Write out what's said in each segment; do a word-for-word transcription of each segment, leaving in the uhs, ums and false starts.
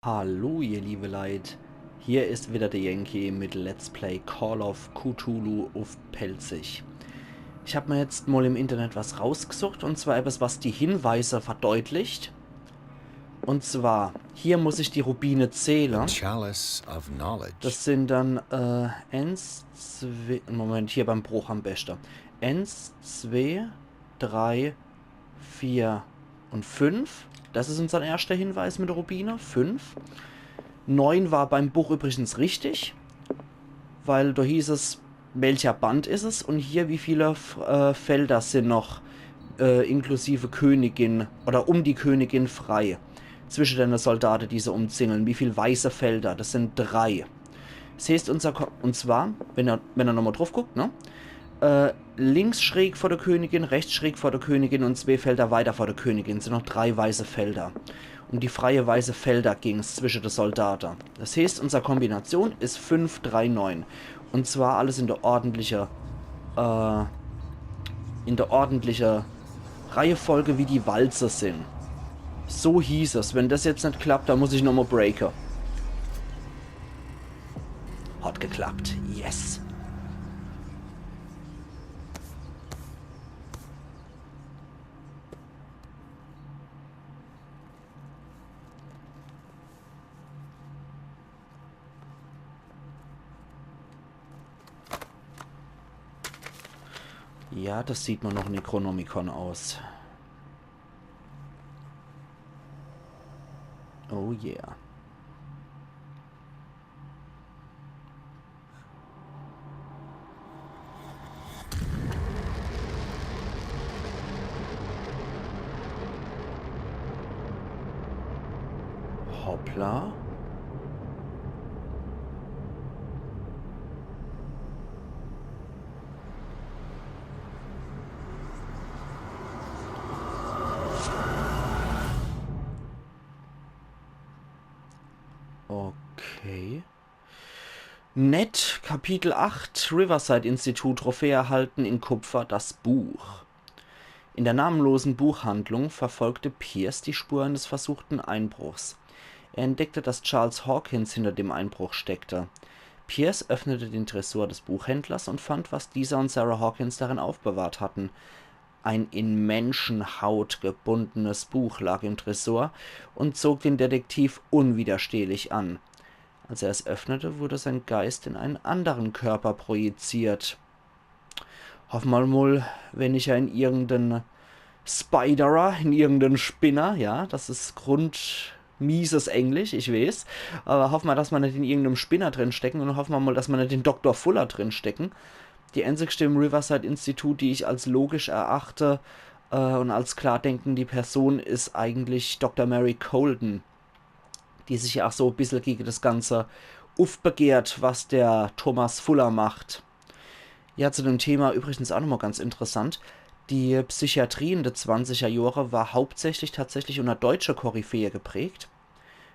Hallo, ihr liebe Leit. Hier is wieder der Yankee mit Let's Play Call of Cthulhu uff Pälzisch. Ich hab mir jetzt mol im Internet was rausgesucht, und zwar etwas, was die Hinweise verdeutlicht. Und zwar, hier muss ich die Rubine zähle. The Chalice of Knowledge. Das sind dann, äh, eins, zwei, Moment, hier beim Bruch am beste. Eins, zwei, drei, vier und fünf. Das is unser erschter Hinweis mit der Rubine. Fünf. Neun war beim Buch übrigens richtig, weil da hieß es, welcher Band is es und hier, wie viele F-, äh, Felder sind noch, äh, inklusive Königin oder um die Königin frei. Zwischen den Soldaten, die se umzingeln. Wie viel weiße Felder? Das sind drei. Das heißt, unser Ko-, und zwar, wenn er, wenn er nochmal drauf guckt, ne? Äh, links schräg vor der Königin, rechts schräg vor der Königin und zwei Felder weiter vor der Königin sind noch drei weiße Felder. Um die freie weiße Felder ging's zwischen de Soldate. Das heißt, unser Kombination is fünf drei neun. Und zwar alles in der ordentliche, äh, in der ordentliche Reihenfolge, wie die Walze sind. So hieß es. Wenn das jetzt net klappt, dann muss ich nochmal breake. Hat geklappt. Yes. Ja, das sieht mer noch Necronomicon aus. Oh yeah. Hoppla. Okay. Nett, Kapitel acht, Riverside Institut, Trophäe erhalten, in Kupfer das Buch. In der namenlosen Buchhandlung verfolgte Pierce die Spuren des versuchten Einbruchs. Er entdeckte, dass Charles Hawkins hinter dem Einbruch steckte. Pierce öffnete den Tresor des Buchhändlers und fand, was dieser und Sarah Hawkins darin aufbewahrt hatten. Ein in Menschenhaut gebundenes Buch lag im Tresor und zog den Detektiv unwiderstehlich an. Als er es öffnete, wurde sein Geist in einen anderen Körper projiziert. Hoffe mer mol, weniger in irgenden Spiderer, in irgenden Spinner, ja, das is grundmieses Englisch, ich weeß. Aber hoffe mer, dass mer net in irgendem Spinner drin stecken und hoffe mer mol, dass mer net in Doktor Fuller drin stecken. Die einzigste im Riverside Institut, die ich als logisch erachte, äh, und als klar denkende Person, is eigentlich Doktor Mary Colden, die sich ja auch so e bissel gegen das Ganze uffbegehrt, was der Thomas Fuller macht. Ja, zu dem Thema übrigens auch nochmal ganz interessant. Die Psychiatrie in de zwanziger Jahre war hauptsächlich tatsächlich unter deutsche Koryphäe geprägt.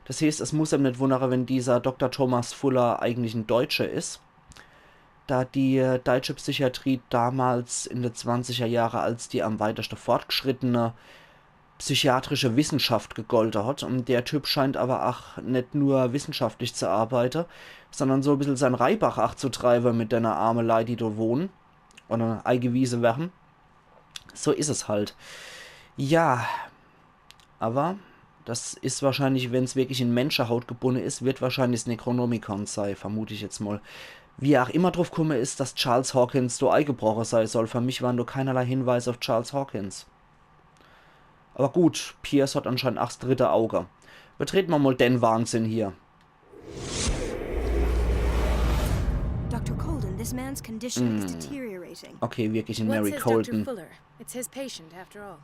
Das heißt, es muss einem net wundere, wenn dieser Doktor Thomas Fuller eigentlich en Deutsche is, da die deutsche Psychiatrie damals in de zwanziger Jahre als die am weiteste fortgeschrittene psychiatrische Wissenschaft gegolte hat. Und der Typ scheint aber ach net nur wissenschaftlich zu arbeite, sondern so e bissel sein Reibach ach zu treibe mit dene arme Leit, die do wohnen oder eigewiese werre. So is es halt. Ja, aber das is wahrscheinlich, wenn's wirklich in Menschehaut gebunne is, wird wahrscheinlich 's Necronomicon sei, vermut ich jetzt mal. Wie er ach immer drauf kumme is, dass Charles Hawkins do eigebroche sei soll. Für mich waren do keinerlei Hinweise auf Charles Hawkins. Aber gut, Pierce hat anscheinend ach 's dritte Auge. Betrete mer mal den Wahnsinn hier. Doktor Colden, this man's condition is deteriorating. Okay, wirklich en Mary Colden. Fuller? It's his patient, after all.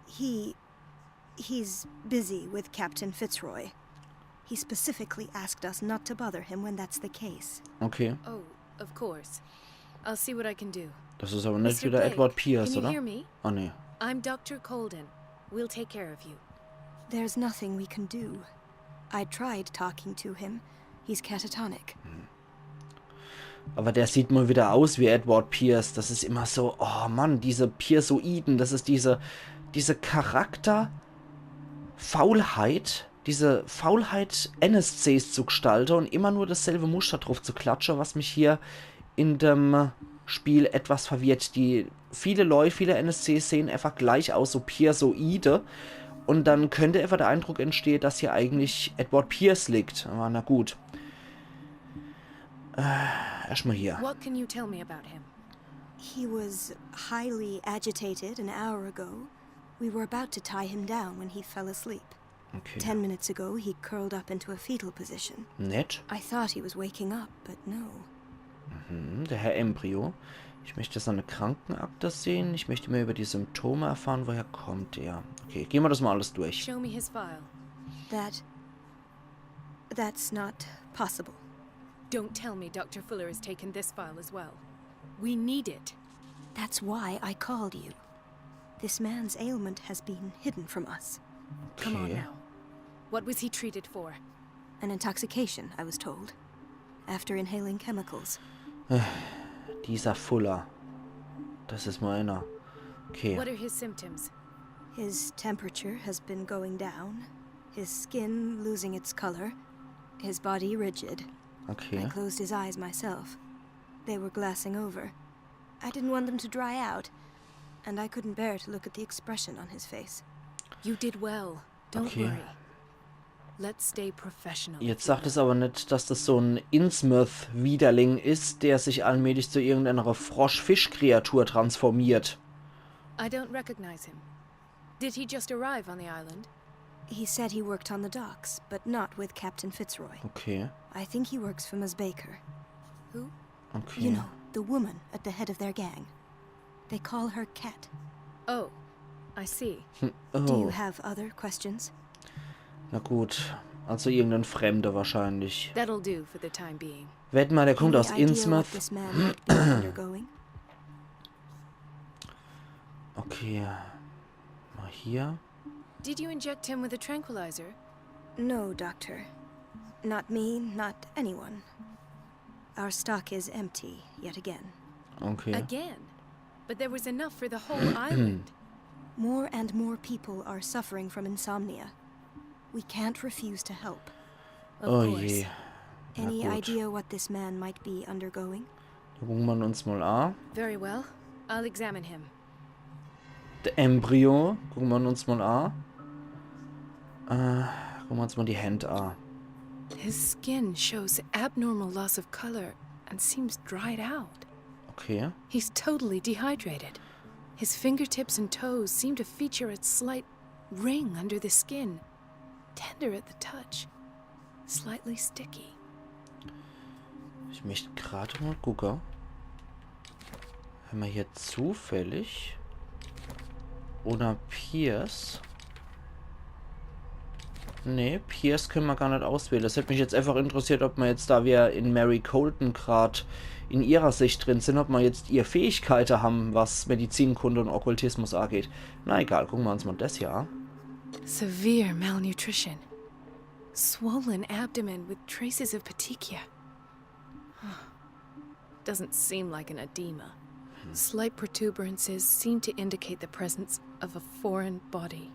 He, he's busy with Captain Fitzroy. He specifically asked us not to bother him when that's the case. Okay. Oh, of course. I'll see what I can do. Das is aber net wieder Edward Pierce, oder? Mister Blake, can you hear me? Ah, nee. I'm Doktor Colden. We'll take care of you. There's nothing we can do. I tried talking to him. He's catatonic. Aber der sieht mal wieder aus wie Edward Pierce. Das is immer so, oh Mann, diese Pierceoiden, das is diese, diese Charakterfaulheit, diese Faulheit, N S Cs zu gestalte und immer nur dasselbe Muster drauf zu klatsche, was mich hier in dem Spiel etwas verwirrt. Die viele Leu, viele N S Cs sehen einfach gleich aus, so Pierceoide. Und dann könnte einfach der Eindruck entstehen, dass hier eigentlich Edward Pierce liegt. Aber na gut. Äh, erstmal hier. What can you tell me about him? He was highly agitated an hour ago. We were about to tie him down when he fell asleep. Okay. Ten minutes ago, he curled up into a fetal position. Nett. I thought he was waking up, but no. Hm, der Herr Embryo. Ich möchte seine Krankenakte sehen. Ich möchte mehr über die Symptome erfahren. Woher kommt er? Okay, gehen wir das mal alles durch. Show me his file. That. That's not possible. Don't tell me Doctor Fuller has taken this file as well. We need it. That's why I called you. This man's ailment has been hidden from us. Come on Okay. Now. What was he treated for? An intoxication, I was told. After inhaling chemicals. Dieser Fuller. Das ist meiner. Okay, What are his symptoms? His temperature has been going down, his skin losing its color, his body rigid. I okay. Closed his eyes myself. They were glassing over. I didn't want them to dry out, and I couldn't bear to look at the expression on his face. You did well. Don't Okay. Worry. Let's stay professional. Jetzt sagt es aber nicht, dass das so ein Innsmouth-Widerling ist, der sich allmählich zu irgendeiner Frosch-Fisch-Kreatur transformiert. I don't recognize him. Did he just arrive on the island? He said he worked on the docks, but not with Captain Fitzroy. Okay. I think he works for Miss Baker. Who? Okay. You know, the woman at the head of their gang. They call her Cat. Oh, I see. Do you Oh, have other questions? na gut. Also irgendein Fremder wahrscheinlich. That'll do for the time being. Wett mal, der kommt Any aus idea what Innsmouth. This man might be undergoing? Okay. Mal hier. Did you inject him with a tranquilizer? No, Doctor. Not me, not anyone. Our stock is empty yet again. Okay. Again? But there was enough for the whole island. More and more people are suffering from insomnia. We can't refuse to help. Of Oh course. je. Na Any gut. Idea what this man might be undergoing? Gucken wir uns mal an. Very well. I'll examine him. Der Embryo. Gucken wir uns mal an. Äh, gucken wir uns mal die Hände an. His skin shows abnormal loss of color and seems dried out. Okay. He's totally dehydrated. His fingertips and toes seem to feature a slight ring under the skin. Tender at the touch. Slightly sticky. Ich möchte gerade mal gucken. Haben wir hier zufällig oder Pierce? Nee, Pierce können wir gar nicht auswählen. Das hätte mich jetzt einfach interessiert, ob man jetzt, da wir in Mary Colton gerade in ihrer Sicht drin sind, ob wir jetzt ihr Fähigkeiten haben, was Medizinkunde und Okkultismus angeht. Na egal, gucken wir uns mal das hier an. Severe malnutrition. Swollen abdomen with traces of petechia. Doesn't seem like an edema. Slight protuberances seem to indicate the presence of a foreign body.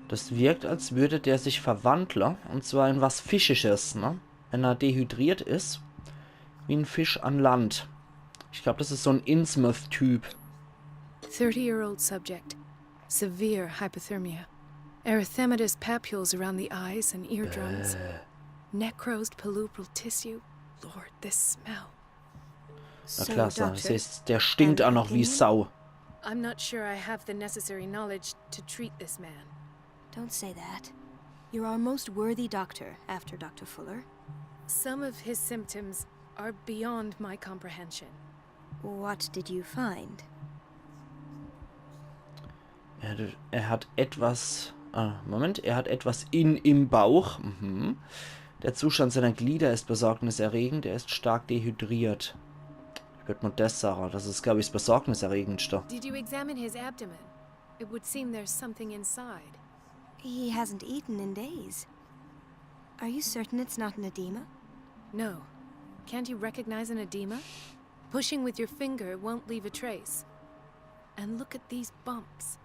Das wirkt, als würde der sich verwandeln, und zwar in was Fischisches, ne? Wenn er dehydriert ist, wie ein Fisch an Land. Ich glaube, das ist so ein Innsmouth-Typ. Thirty-year-old subject. Severe hypothermia. Erythematous papules around the eyes and eardrums. Necrosed palpebral tissue. Lord, this smell. Na klar, so, das heißt, der stinkt auch noch wie Sau. I'm not sure I have the necessary knowledge to treat this man. Don't say that. You're our most worthy doctor after Doctor Fuller. Some of his symptoms are beyond my comprehension. What did you find? Er, er hat etwas. Ah, Moment, er hat etwas in im Bauch. Mhm. Der Zustand seiner Glieder ist besorgniserregend. Er ist stark dehydriert. Ich würde mal das sagen. Das ist, glaube ich, das Besorgniserregendste. Did you examine his abdomen? It would seem there's something inside. He hasn't eaten in days. Are you certain it's not an edema? No. Can't you recognize an edema? Pushing with your finger won't leave a trace. And look at these bumps.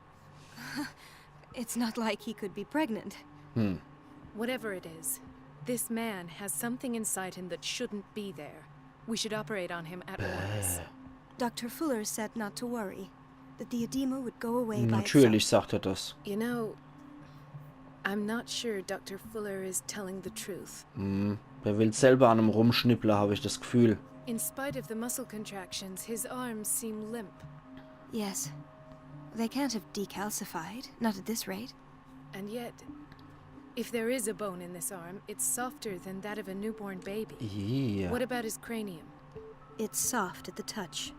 It's not like he could be pregnant. Hm. Whatever it is, this man has something inside him that shouldn't be there. We should operate on him at once. Doctor Fuller said not to worry, that the edema would go away by itself. Natürlich sagt er das. You know, I'm not sure Doctor Fuller is telling the truth. Hm. Der will selber an em rumschnippeln, hab ich das Gefühl. In spite of the muscle contractions, his arms seem limp. Yes. They can't have decalcified, not at this rate. And yet, if there is a bone in this arm, it's softer than that of a newborn baby. Yeah. What about his cranium? It's soft at the touch.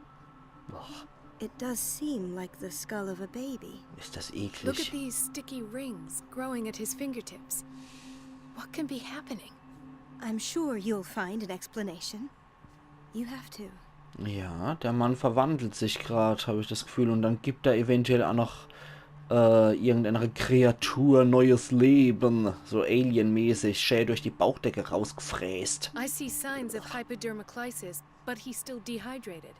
Boah, It does seem like the skull of a baby. Ist das Look at eklig. These sticky rings growing at his fingertips. What can be happening? I'm sure you'll find an explanation. You have to. Ja, der Mann verwandelt sich grad, hab ich das Gefühl. Und dann gibt er eventuell auch noch äh, irgendeiner Kreatur neues Leben. So alienmäßig, schä durch die Bauchdecke rausgefräst. I see signs of hypodermoclysis, but he's still dehydrated.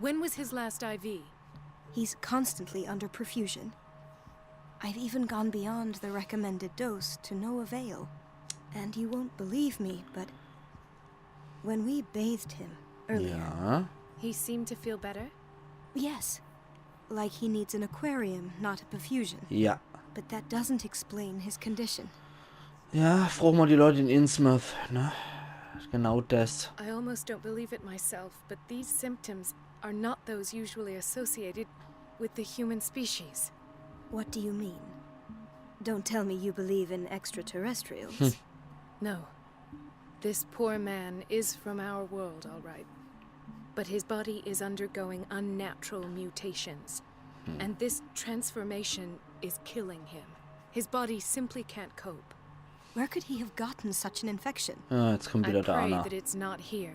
When was his last I V? He's constantly under perfusion. I've even gone beyond the recommended dose to no avail. And you won't believe me, but when we bathed him earlier, Ja, He seemed to feel better? Yes. Like he needs an aquarium, not a perfusion. Ja. But that doesn't explain his condition. Ja, frag mal die Leute in Innsmouth, ne? Genau das. I almost don't believe it myself, but these symptoms are not those usually associated with the human species. What do you mean? Don't tell me you believe in extraterrestrials. No. This poor man is from our world, all right. But his body is undergoing unnatural mutations. And this transformation is killing him. His body simply can't cope. Where could he have gotten such an infection? Ja, jetzt kommt I wieder der pray Anna. That it's not here.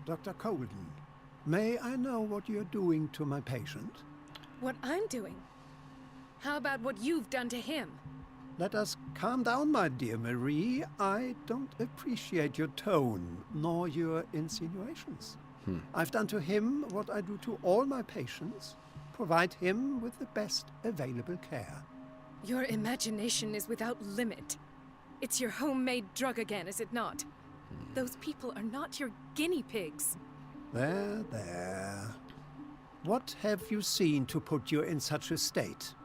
Doctor Colden, may I know what you're doing to my patient? What I'm doing? How about what you've done to him? Let us calm down, my dear Marie. I don't appreciate your tone, nor your insinuations. I've done to him what I do to all my patients, provide him with the best available care. Your imagination is without limit. It's your homemade drug again, is it not? Those people are not your guinea pigs. There, there. What have you seen to put you in such a state?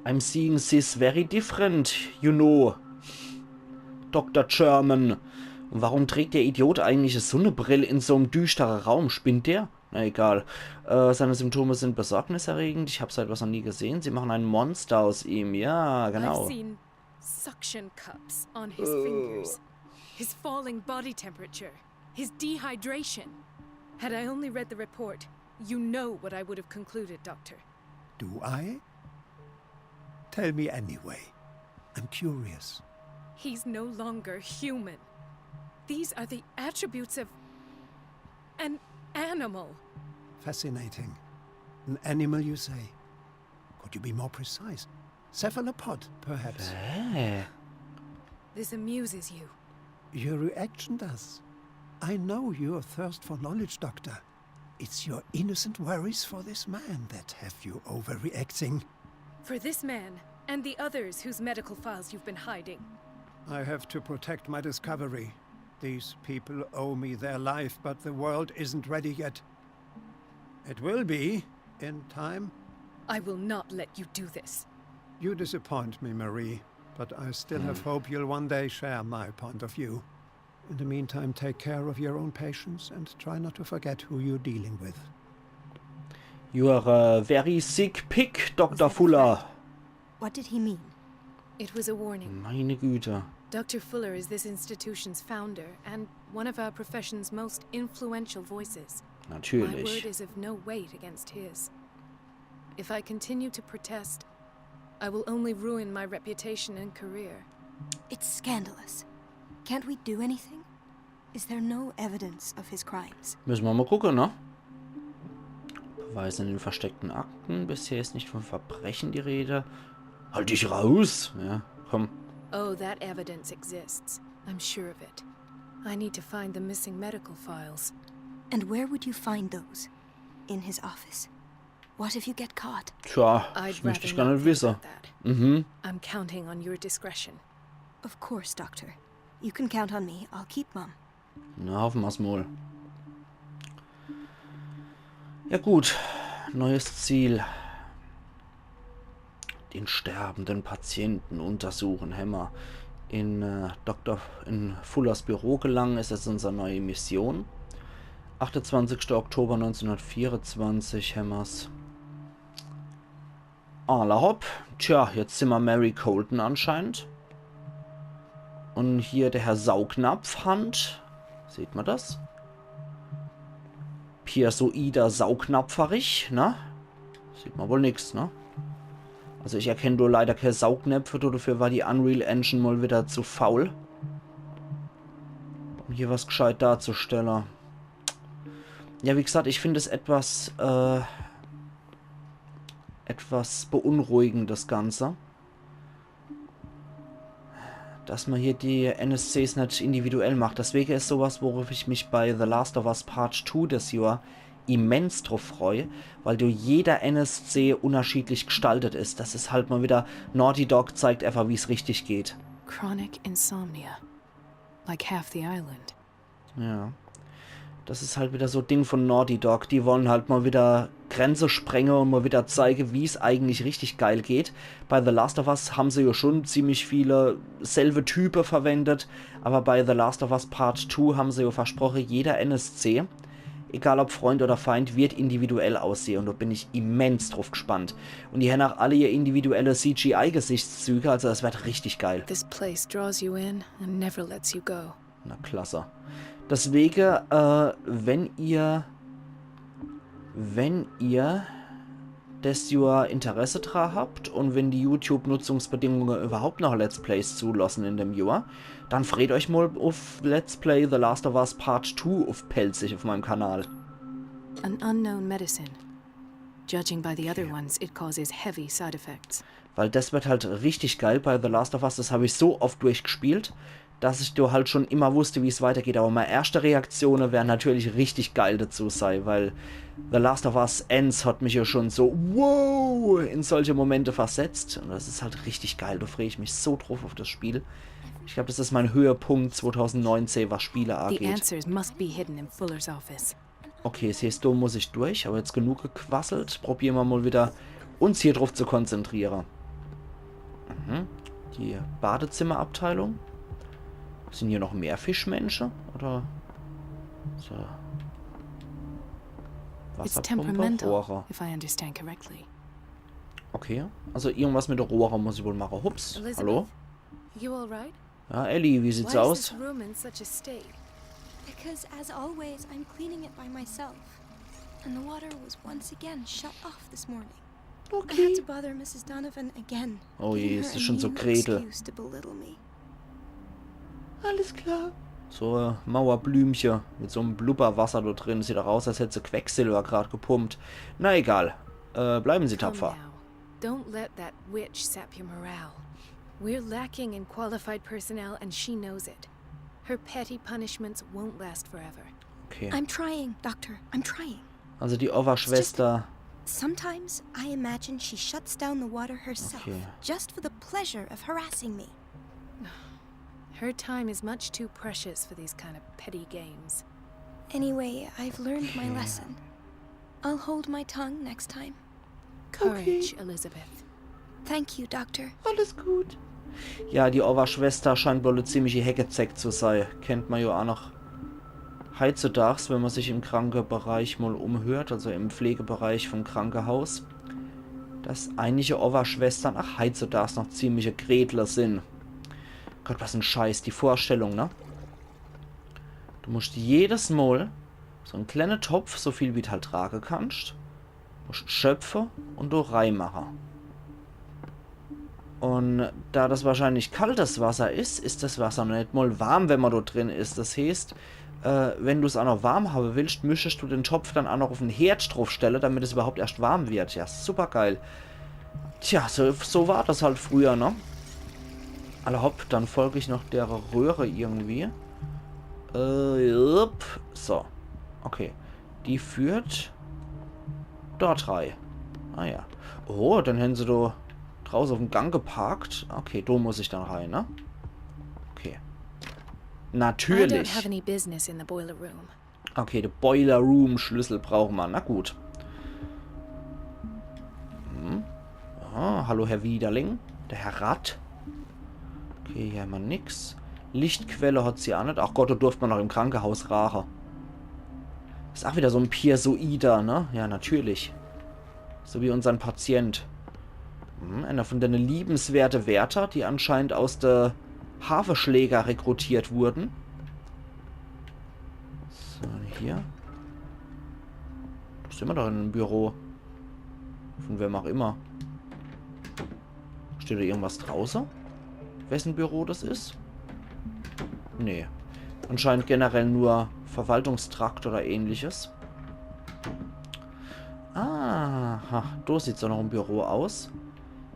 I'm seeing this very different, you know. Doktor German. Und warum trägt der Idiot eigentlich e Sunnebrill in so em düstere Raum? Spinnt der? Na egal. Äh, seine Symptome sind besorgniserregend. Ich hab so etwas noch nie gesehen. Sie machen ein Monster aus ihm. Ja, genau. I've seen suction cups on his fingers. His falling body temperature. His dehydration. Had I only read the report, you know what I would have concluded, Doctor. Do I? Tell me anyway. I'm curious. He's no longer human. These are the attributes of an animal. Fascinating. An animal, you say? Could you be more precise? Cephalopod, perhaps? Hä? This amuses you. Your reaction does. I know your thirst for knowledge, Doctor. It's your innocent worries for this man that have you overreacting. For this man and the others whose medical files you've been hiding. I have to protect my discovery. These people owe me their life, but the world isn't ready yet. It will be, in time. I will not let you do this. You disappoint me, Marie, but I still have hope you'll one day share my point of view. In the meantime, take care of your own patients and try not to forget who you're dealing with. You are a very sick pig, Doktor Fuller. What did he mean? It was a warning. Meine Güte. Doctor Fuller is this institution's founder and one of our profession's most influential voices. My word Natürlich. Is of no weight against his. If I continue to protest, I will only ruin my reputation and career. It's scandalous. Can't we do anything? Is there no evidence of his crimes? Müssen wir mal gucken, ne? Beweise in den versteckten Akten. Bisher ist nicht von Verbrechen die Rede. Halt dich raus! Ja, komm. Oh, that evidence exists. I'm sure of it. I need to find the missing medical files. And where would you find those? In his office? What if you get caught? Tja, I'd das möcht ich rather gar not net think wisse. About that. Mhm. I'm counting on your discretion. Of course, Doctor. You can count on me. I'll keep Mum. Na, hoffe mer's mol. Ja gut, neues Ziel. Den sterbenden Patienten untersuchen. Hämmer in äh, Doktor in Fullers Büro gelangen, is jetzt unser neue Mission. Achtundzwanzigster Oktober neunzehnhundertvierundzwanzig hämmer's. Alla hopp. Tja, jetzt simmer Mary Colton anscheinend. Un hier der Herr Saugnapf-Hand. Sieht mer das? Persuader Saugnapferich, ne? Sieht mer wohl nix, ne? Also ich erkenn do leider kee Saugnäpfe, do dafür war die Unreal Engine mol wieder zu faul, um hier was gescheit darzustelle. Ja, wie gesagt, ich find es etwas, äh, etwas beunruhigend, das Ganze. Dass mer hier die N S Cs net individuell macht. Deswege is sowas, worauf ich mich bei The Last of Us Part Two des Johr immens druff freu, weil do jeder N S C unterschiedlich gestaltet is. Das is halt mol wieder, Naughty Dog zeigt einfach, wie's richtig geht. Chronic insomnia. Like half the island. Ja. Das is halt wieder so Ding von Naughty Dog. Die wollen halt mol wieder Grenze sprenge un mol wieder zeige, wie's eigentlich richtig geil geht. Bei The Last of Us ham se jo schon ziemlich viele selbe Type verwendet, aber bei The Last of Us Part Two ham se jo versproche, jeder N S C, egal ob Freund oder Feind, wird individuell aussehe un do bin ich immens druff gespannt. Un die hen ach alle ihr individuelle C G I-Gesichtszüge, also das wird richtig geil. This place draws you in and never lets you go. Na klasse. Deswege, äh, wenn ihr, wenn ihr des Johr Interesse dra habt un wenn die YouTube-Nutzungsbedingungen überhaupt noch Let's Plays zulassen in dem Johr, dann freut euch mol uff Let's Play The Last of Us Part Two uff Pälzisch uff meinem Kanal. An unknown medicine. Judging by the other ones, it causes heavy side effects. Weil das wird halt richtig geil. Bei The Last of Us, das hab ich so oft durchgespielt, dass ich do halt schon immer wusste, wie's weitergeht. Aber meine erste Reaktione wären natürlich richtig geil dazu sei, weil The Last of Us eens hat mich ja schon so, wow, in solche Momente versetzt. Un das is halt richtig geil. Do freu ich mich so druff uff das Spiel. Ich glaub, das is mein Höhepunkt zweitausendneunzehn, was Spiele The angeht. Answers must be hidden in Fuller's office. Okay, siehst du, muss ich durch, aber jetzt genug gequasselt. Probiere mer mol wieder, uns hier druff zu konzentriere. Mhm. Die Badezimmerabteilung. Sin hier noch mehr Fischmensche? Oder so. It's Wasserpumpe, temperamental, Rohre. If I understand correctly. Okay, also irgendwas mit de Rohre muss ich wohl mache. Hups, Elizabeth? Hallo? You all right? Ja, Ellie, wie sieht's Why is aus? This room in such a state? Because, as always, I'm cleaning it by myself. And the water was once again shut off this morning. I Okay. had to bother Missus Donovan again. Oh je, Giving is her das a schon so new Gretel. Excuse to belittle me. Alles klar. So, äh, Mauerblümche mit so'm Blubberwasser do drin. Sieht doch aus, als hätt se Quecksilber grad gepumpt. Na egal. Äh, bleiben Sie Come tapfer. Now. Don't let that witch sap your morale. We're lacking in qualified personnel, and she knows it. Her petty punishments won't last forever. Okay. I'm trying, Doctor. I'm trying. Also die Oberschwester. Sometimes I imagine she shuts down the water herself, Okay. Just for the pleasure of harassing me. Her time is much too precious for these kind of petty games. Anyway, I've learned my lesson. I'll hold my tongue next time. Courage, Elizabeth. Thank you, Doctor. Alles gut. Ja, die Oberschwester scheint wohl e ziemliche Heckezeck zu sei. Kennt mer jo ach noch heitzudags, wenn mer sich im Krankebereich mol umhört, also im Pflegebereich vom Krankehaus, dass einige Oberschwestern ach heitzudags noch ziemliche Gretler sin. Gott, was en Scheiß, die Vorstellung, ne? Du muscht jedes Mol so en kleine Topf, so viel wie d' halt trage kannscht, muscht schöpfe un do reimache. Un da das wahrscheinlich kaltes Wasser is, is das Wasser noch net mol warm, wenn mer do drin is. Das heeßt, äh, wenn du's ach noch warm habe willscht, müsstest du den Topf dann ach noch uff en Herd druffstelle, damit es überhaupt erscht warm wird. Ja, super geil. Tja, so, so war das halt früher, ne? Alla hopp, dann folg ich noch der Röhre irgendwie. Äh, jupp. So. Okay. Die führt dort rei. Ah ja. Oh, dann hän se do drauß uffm Gang geparkt. Okay, do muss ich dann rein, ne? Okay. I don't have Natürlich. Any business in the boiler room. Okay, de Boiler Room Schlüssel brauche ma. Na gut. Hm. Ah, hallo, Herr Widerling. De Herr Rath. Okay, hier hämmer nix. Lichtquelle hat se aa net. Ach Gott, do durft ma noch im Krankehaus raache. Is aa wieder so en Piezoider, ne? Ja, natürlich. So wie unsern Patient. Hm, einer von dene liebenswerte Wärter, die anscheinend aus de Harfeschläger rekrutiert wurden. So, hier. Do sin ma doch in em Büro. Von wem aa immer. Steht do irgendwas drauße? Wessen Büro des is? Nee. Anscheinend generell nur Verwaltungstrakt oder ähnliches. Aha, do sieht's doch noch em Büro aus.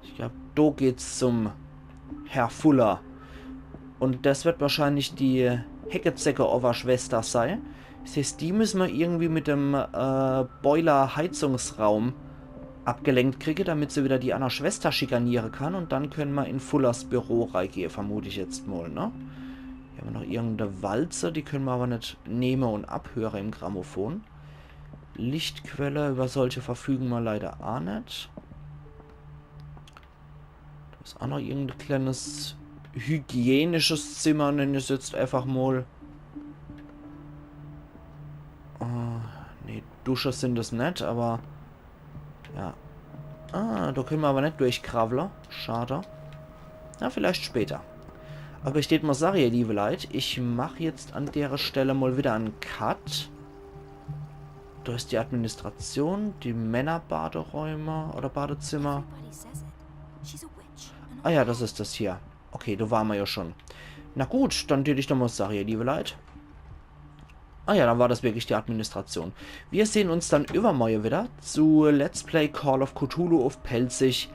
Ich glaub, do geht's zum Herr Fuller. Un des wird wahrscheinlich die Heckzecke-Oberschwester sei. Des heißt, die müsse ma irgendwie mit dem äh, Boiler-Heizungsraum abgelenkt kriege, damit se wieder die anner Schwester schikaniere kann. Un dann könne ma in Fullers Büro reigehe, vermut ich jetzt mol, ne? Hier hämmer noch irgende Walze, die könne ma awwer net nehme un abhöre im Grammophon. Lichtquelle, über solche verfüge ma leider aa net. Do is aa noch irgende kleines hygienisches Zimmer, nenn ich's jetzt einfach mol. Äh, nee, Dusche sin des net, awwer ja. Ah, do könne ma awwer net durchkrawwle. Schade. Na, vielleicht später. Awwer ich tät mol sage, ihr liebe Leit, ich mach jetzt an dere Stelle mol wieder en Cut. Do is die Administration, die Männerbaderäume oder Badezimmer. Everybody says it. She's a witch. An Ah ja, des is des hier. Okay, do ware ma ja schon. Na gut, dann tät ich doch mol sage, ihr liebe Leit. Ah ja, dann war des wirklich die Administration. Wir sehn uns dann iwwermorje wieder zu Let's Play Call of Cthulhu uff Pälzisch.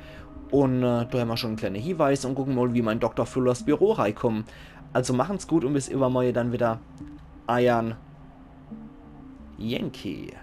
Un äh, do hämmer schon en kleine Hieweis un gucke mol, wie ma in Doktor Fullers Büro reikumme. Also machen's gut un bis iwwermorje dann wieder. Eiern Yankee.